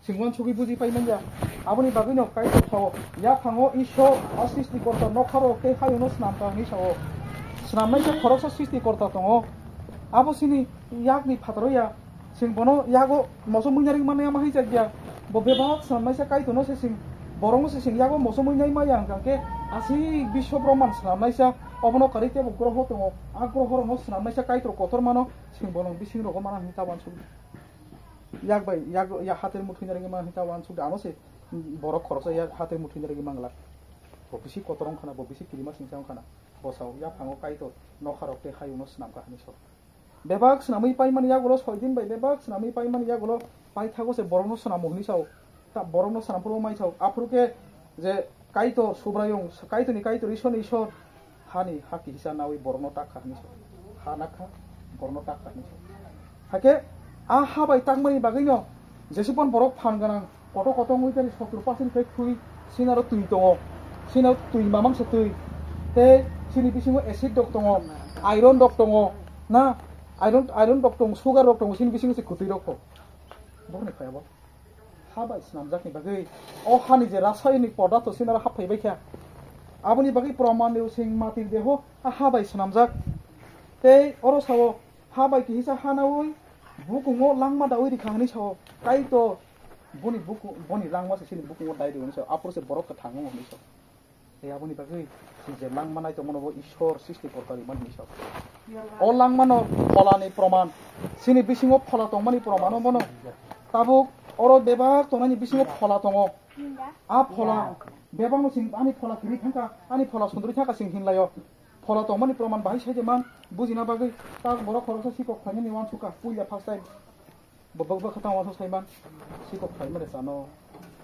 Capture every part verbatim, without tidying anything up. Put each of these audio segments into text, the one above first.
Chwng uansugwi buji pai manya. Aboni bagwino Kaitor sao, yaphango Ishwar a srishti korta nokharok tei hayungno swnamkha hwnwi sao. Swnamnaisa khoroksa srishti korta tongo. Abo chini yakni phataro ya. Chwng bono yago moso muinari manya ma hwnjakya. Bo bebak swnamnaisa Kaitorno se chwng, borokno se chwng yago moso muinai maya hwnkha khe aswk biswa brahman swnamnaisa obono karwi teibo groho tongo. A grohorokno swnamnaisa Kaitor kotor mano chwng bolong bisingrogo mana hwnwi ta uansukdi. Yak bai, yak, yak hater muthungna rwgwi mano hwnwi ta uansukdi. Ano se borok khoroksa yak hater muthungna rwgwi manglak. Bo bisi kotor wngkhana, bo bisi kirima singsa wngkhana. Bo sao, yaphango Kaitor nokharok tei hayungno swnamkha hwnwi sao. Bebak swnamwi paimani yagulo soi din bai bebak swnamwi paimani yagulo paithago se borokno swnamo hwnwi sao. Ta borokno swnamphuru mai sao. Aphuru khe je Kaitor Subraiyung, Kaitorni Kaitor, Ishwarni Ishwar, hani ha kisa nawi borokno takha hwnwi sao. Ha nakha, borokno takha hwnwi sao. Hakhe a ha bai takmani bagwino jesubon borok phan gwnang, koto koto wngwi tei sottur percent khe thwi, sinaro twi tongo, sinaro twi mamang se twi, tei sini bisingo acid rok tongo, iron rok tongo, na iron, iron rok tongo, sugar rok tongo, sini bisingo se kwtwi rok kho. Borokni phai abo. Ha bai swnamjakni bagwi o hani je rasayonik podartho sinaro hap phaibai kha. Aboni bagwi Praman ni using matir deho a ha bai swnamjak. Tei oro sao ha bai kihisa hanaui bukungo langma daui rikha hwnwi sao. Kaitor boni buku, boni langma se chini bukungo dai rikha hwnwi sao. Aphuru se borok kwthang wngo hwnwi sao. Tei aboni bagwi chwng je langma nai tongmano bo Ishwar srishti korta rimani hinwi sao. O langmano pholani proman, chini bisingo phola tongmani proman omono. Tabuk oro bebak tongnani bisingo phola tongo. A phola bebakno chwng ani phola kwrwi thangkha, ani phola sundri thangkha chwng hinlaio. Phola tongmani proman bahai sai de man bujina bagwi tak borok khoroksa sikok khlainani uansukha puila first time. Bo bwkha tang uansuk saiman, sikok khlaimani sano,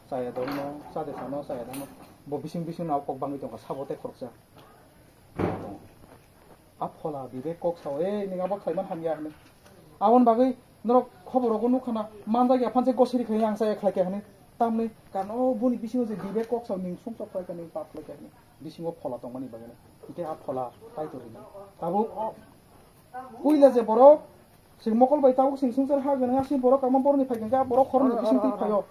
chaya dongno, chade sano, chaya dongno. Bo bising bising no kok bangwi tongkha, sabo tei khoroksa. A phola bibek kok sao, "Ei, nwng abo khlaiman hamya," hwnwi. Aboni bagwi norok khobor rogo nukha na, manjak ya phanse gosiri khlai ang chaya khlaikha hwnwi. Tamni karon o boni bisingo je bibek kok sao, nwng sumsok khlaikha, nwng pap khlaikha hwnwi. Bisingo phola tongmani bagwi no. Hwnkhe a phola Kaitor hwnwi. Tabuk o puila je borok Chwng mokol bai tabuk chwng swngchar ha gwnang, aswk borok kama borokni phai khe borok khoroknwi bising twi phaio.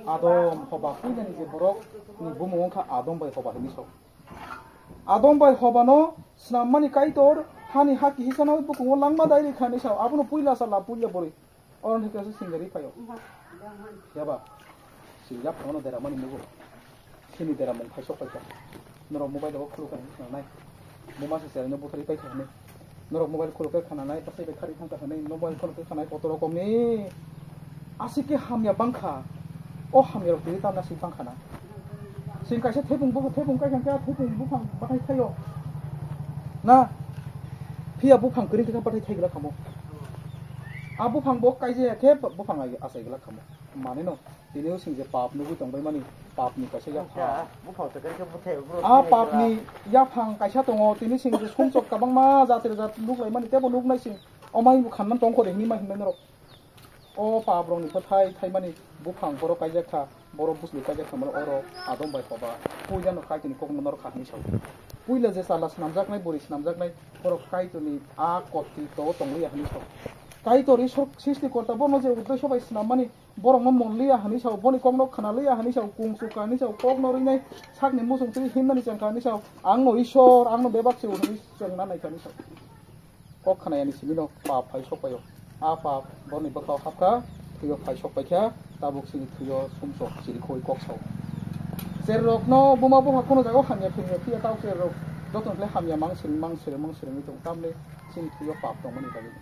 Adam hoba puilani je borokni bumung wngkha Adam bai hoba hinwi sao. Adam bai hobano swnammani Kaitor hani ha kihisanai bukungo langma dai rikha hinwi sao. Abono puila sala puila bwrwi. Oro hwnkhe kaisa singarwi phaio. Phiya ba? Sini yaphangno deramani nugo. Sini deramung phaisok paikha. Norok mobile o khulukha hinwi khnanai. Buma se cheraino butharwi paikha hinwi. Norok mobile khulukhe khnanai, bwsai bai kharwi thangkha hinwi. Mobile khulukhe khnanai kotor rokomni. Aswk khe hamya bangkha. O hamyarok twi tamna swi bangkha na. Sing kaisa thepung buphang, thepung kaisa khe thepung buphang bathai thaio. Na? Phiya buphang kwrwi khe bathai thai glak khamo. A buphang bo kaijaya khe buphang achai glak khamo. Manwi no. Tini o sing je pap nugwi tongbai mani, pap ni kaisa yapha. Buphang se kari khe bwthai bro. A pap ni yaphang kaisa tongo, tini sing je sumsok kabangma jati rajat nuk lai mani, tebo nuk nai sing. O mai bo khanman tong kho de hinwi ma hinmai norok. O pap rok ni bwthai thai mani buphang borok kaijak kha, borok bwsli kaijak kha mani oro Adam bai hoba. Puila no Kaitor ni kok no norok kha hinwi sao. Puila je chwla swnamjaknai, bwrwi swnamjaknai, borok Kaitor ni a koti to tong liya hinwi sao. Kaitor Ishwar srishti korta bono je uddesho bai swnam mani, borokno mon liya hinwi sao, boni kokno khna liya hinwi sao, kung chukha hinwi sao, kokno rwinai sakni muchung twi himnani chengkha hinwi sao, "Angno Ishwar, angno bebak se," hinwi chengna naikha hinwi sao. Kok khnayani simino pap phai sok paio. A pap boni bwkhao hapkha, thwio phai sok paikha, tabuk chini thwio sumsok chirikhoi kok sao. Cherrokno buma bupha kono jago hamya phimya phiya tao cherrok jotono khlai hamya mang siring, mang siring, mang siringwi tong tamni chini thwio pap tongmani bagwi.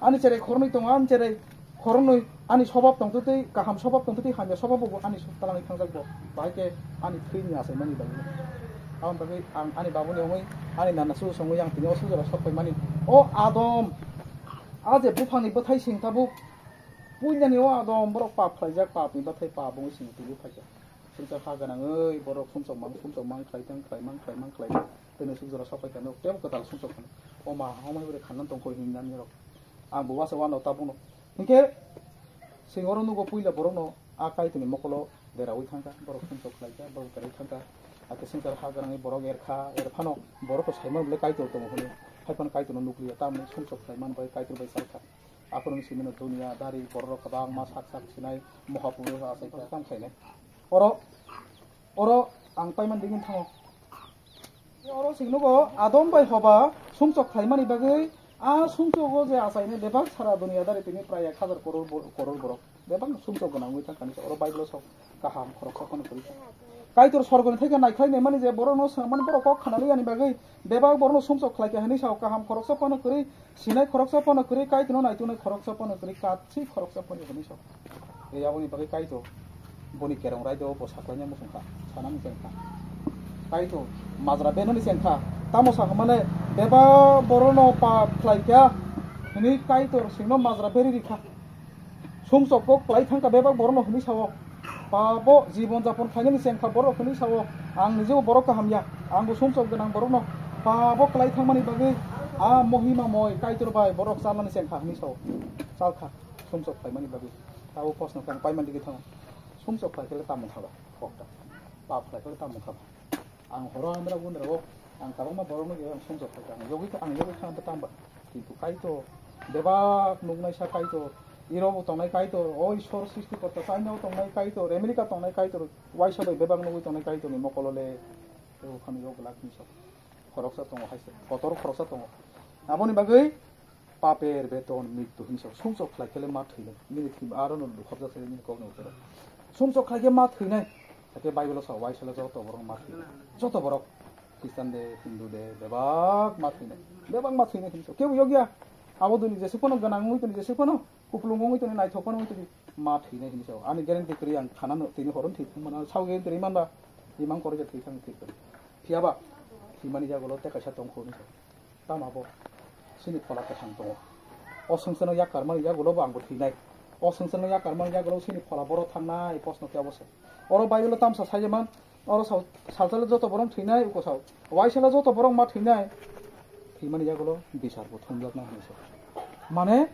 Ani cherai khornwi tongo, ani cherai khoroknwi ani sobab tongtwtwi, kaham sobab tongtwtwi, hamya sobab bo ani twlangwi thangjak bo. Bahai khe ani thwini achaimani bagwi. Aboni bagwi ang ani babuni wngwi, ani nana su songwi ang tini o sujora sok paimani. O Adam, a je buphangni bwthai sing tabuk, puilani o Adam borok pap khlaijak, papni bwthai pap wngwi sing twiwi phaikha. Swngchar ha gwnangwi borok sumsok mang, sumsok mang khlai thang, khlai mang, khlai mang, khlai mang. Tini sujora sok paikha, nok tebo kwtal sumsok phano. O ma, hamai bai khanna tongkho hinwi nani rok. Ang bo uansuk uanw tabukno. Hinkhe chwng oro nugo puila borokno a Kaitorni mokolo deraui thangkha, borok sumsok khlaikha, borok kwrwi thangkha. Hakhe swngchar ha gwnangwi borok erkha, erphano borokno saimano bwle Kaitor tongo hwnwi. Haiphano Kaitorno nukliya, tamni sumsok khlaiman bai Kaitor bai salkha. Aphuru wngwi simi no duniya dari borok rok kwbangma sak sak sinai Mohapurus achai kha tamo khainai. Oro, oro ang paimani digini thango. Oro sing nugo Adam bai Hoba sumsok khlaimani bagwi, a sumsogo je achainai bebak sara duniya dari tini prai ek hajar koror bo-, koror borok bebak sumsok gwnang wngwi thangkha hinwi oro Bible o sok. Kaham khoroksa phano kwrwi. Kaitor sorgoni theke naikhlai naimani je borokno swnamani borok kok khanali yani bagwi bebak borokno sumsok khlaikha hinwi sao, kaham khoroksa phano kwrwi, sinai khoroksa phano kwrwi, Kaitorno naituknai khoroksa phano kwrwi, katswi khoroksa phano hinwi sao. Ei aboni bagwi Kaitor boni kerong raida o bo saklaina muchungkha, sanani chengkha. Kaitor majra benani chengkha, tamo sakha mane bebak borokno pap khlaikha hinwi Kaitor singno majra beri rikha. Sumsok kok kwlai thangkha bebak borokno hinwi sao. Pabo jibon japon khainani chengkha borok hinwi sao. Ang nijebo borok kaham ya. Ang bo sumsok gwnang borokno pabo kwlai thangmani bagwi a mohima moi Kaitor bai borok chalnani chengkha hinwi sao. Chalkha sumsok khlaimani bagwi. Tabo proshno khe ang paimani digwi thango. Sumsok khlai khe le tamo kha ba? Kokta. Pap khlai khe le tamo kha ba? Ang horo hamya gunrao, ang kabangma borokno je ang sumsok khlaikha, ang yogwi kha, ang yogwi kha, ang tamba. Kintu Kaitor, bebak nuknaisa Kaitor, Europe o tongnai Kaitor, o Ishwar srishti korta, China o tongnai Kaitor, America tongnai Kaitor, waisa bai bebak nugwi tongnai Kaitor ni mokolo le, tei buphang yog glak hinwi sa. Khoroksa tongo haise, kotor khoroksa tongo. Aboni bagwi paper beton mrittu hinwi sa. Sumsok khlai khe le ma thwinai. Nini thwi aro no lukhobjak se nini kok ni utoro. Sumsok khlai khe ma thwinai. Hakhe Bible o sa, waisa le joto borok ma thwinai. Joto borok. Christian de, Hindu de, bebak ma thwinai. Bebak ma thwinai hinwi sa. Kebo yogya. Abo duni jesuk phano gwnang wngwi toni, jesuk phano kuplung wngwi toni, naithok phano wngwi toni. Ma thwinai hinwi sa. Ani guarantee kwrwi ang khana no tini horo thwi thang mano. Sao guarantee rwi man ba. Imang koroi je thwi thang thwi thang. Phiya ba. Thwimani yagulo tei kaisa tong kho hinwi sa. Tamo bo chini phola kwthang tongo. O swngcharno yakarmani yagulo bo angbo thwinai. O swngcharno yakarmani yagulo chini phola boro thangnai, proshno khe obo se. Oro Bible o tamsa sai man, oro sao, salsalo joto borok thwinai, uko sao, waisalo joto borok ma thwinai. Thwimani yagulo bisar bo thumjaknai hinwi sao. Mane,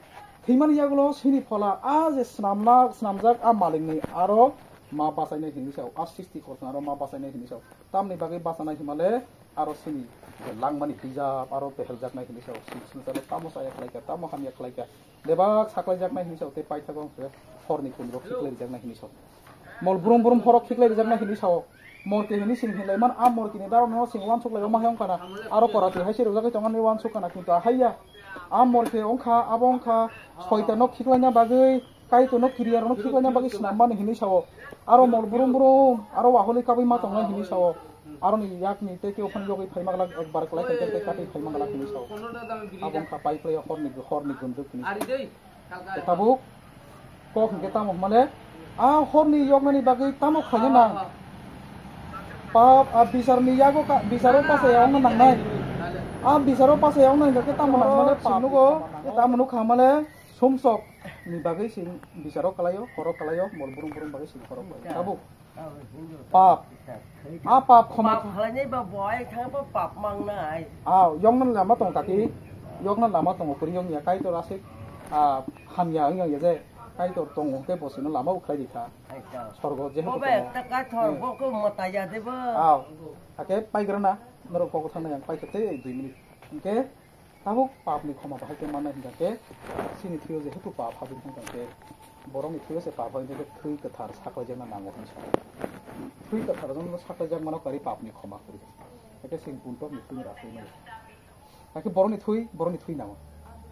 thwimani yagulo chini phola a je snamna, snamjak a malikni aro ma bachainai hinwi sao, a srishti kortona aro ma bachainai hinwi sao. Tamni bagwi bachanai himale aro sini langmani hijab aro peheljaknai hinwi sao. Sini sini tamo chaya khlaikha, tamo hamya khlaikha. Bebak saklaijaknai hinwi sao, tei paithago hwnkhe horni kunrok khiklai rijaknai hinwi sao. Mol brum brum horok khiklai rijaknai hinwi sao. Morke hinwi sini hinlai man, a morkini daro no sini wansuk lai ma hayong kana. Aro korati hai se rwjagwi tongo ni wansuk kana, kintu ahai ya. A morke wngkha, abo wngkha soitan no khiklaina bagwi, Kaitorno kiriya rokno khiklaina bagwi snam mani hinwi sao. Aro mol brum brum, aro waholi kabwi ma tongnai hinwi sao. Aroni yakni tei kebo phano yogwi phaima glak, ekbar kwlai khe tei katwi phaima glak hinwi sao. Abo wngkha pai phlai horni, horni gunduk hinwi sao. Tabuk kok hwnkhe tamo hwnmale, a horni yoknani bagwi tamo khaina nang? Pap, a bisarni yago ka, bisaro pasaya wngna nangnai. A bisaro pasaya wngna hwnkhe tamo nangmale pap nugo, tamo nukha hwnmale. Sumsok ni bagwi sini bisaro kalaio, horo kalaio, mol brum brum bagwi sini horo kalaio. Tabuk pap. A pap khoma. Pap khlainai ba bo ai thang ba pap mangnai. A yokna lama tong kaki. Yokna lama tongo kuri yong ya Kaitor asik. A hamya wng ya je Kaitor tongo hwnkhe bo sino lama ukhlai di kha. Sorgo jehetu tongo. Bo ba ekta Kaitor bo ko mata ya de ba. A. Hake paigrana norok kok thangna yang paikhe tei dui minute. Hwnkhe Tabuk papni khoma bahai khe manna hwnkha khe, chini thwiyo jehetu pap habwi thangkha khe, borokni thwiyo se pap habwi thangkhe thwi kwthar saklaijakna nango hinwi sa. Thwi kwthar jongno saklaijak mano kari papni khoma kwrwi. Hakhe chwng buntokni thwino rakhwi mano. Hakhe borokni thwi, borokni thwi nango.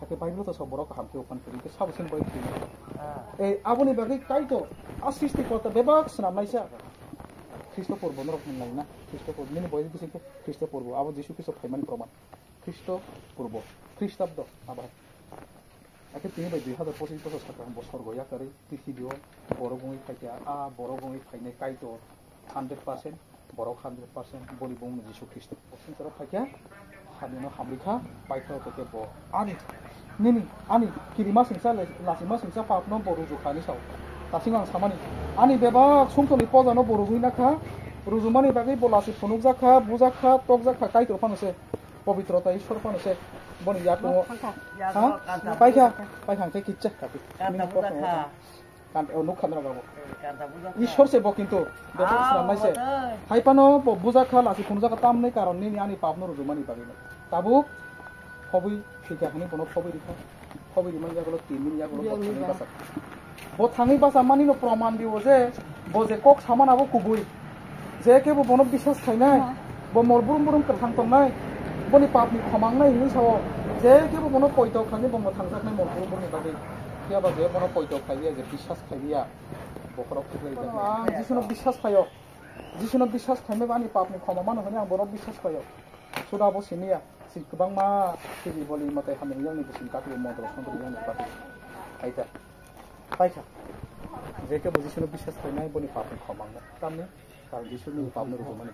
Hakhe Bible to sok borok kaham khe upan kwrwi khe sabo chini borok thwi nango. Ei, aboni bagwi Kaitor, a srishti kota bebak swnamnaisa. Khristo purbo norok hwnlaina, Khristo purbo, nini boyes bising khe Khristo purbo, abo Jisu Khristo phaimani proman. Khristo purbo, Khristabdo, abo hai. Hakhe tini bai dui hazar pochis bosor sakha bo sorgo yakarwi prithibi o borok wngwi phaikha, a borok wngwi phainai Kaitor hundred percent, borok hundred percent, boni bumungno Jisu Khristo. Bo swngcharo phaikha, hamyano hamrikha, paithago tei bo ani, nini, ani kirima singsa, lachima singsa papno bo rujukha hinwi sao. Dasingo ang samani, ani bebak sumsokni pojano bo rujui nakha, rujumani bagwi bo lachi phunukjakha, bujakha, tokjakha, Kaitor phano se. Pobitrota Ishwar phano se boni yakungo. Thangkha. Ha? Paikha, paikha hwnkhe kicha. Kanta Nini bujakha. Kanta, o, nukha norok abo. Kanta bujakha. Ishwar se bo kintu, bebak swnamnai se. Hai phano bo bujakha, lachi phunukjakha, tamni karon nini ani papno rujumani bagwi. Tabuk phobwi thwikha hwnwi bono phobwi rikha. Khoboi rimani yagulo tin din yagulo bo thangwi basa. Bo thangwi basa mani no proman dibo je bo je kok samana bo kubui. Je kebo bono biswas khainai, bo mol brum brum kwthang tongnai, boni papni khomang nai hinwi sao. Je kebo bono poito khlainai, bono thangjaknai mol brum brumni bagwi. Phiya ba je bono poito khlaiya, je biswas khlaiya, bokhorok khlai jaknai. Ang Jisuno biswas khlaio. Jisuno biswas khlaimai ba ani papni khoma mano hwnwi ang bono biswas khlaio. Suda bo siniya. Si kwbangma sidi boli matai hamya yang ni bising kati modro songkri yang ni pati. Aita. Paikha. Je kebo Jisuno biswas khlainai boni papni khomang nai. Tamni, kar Jisuni papni rujumani.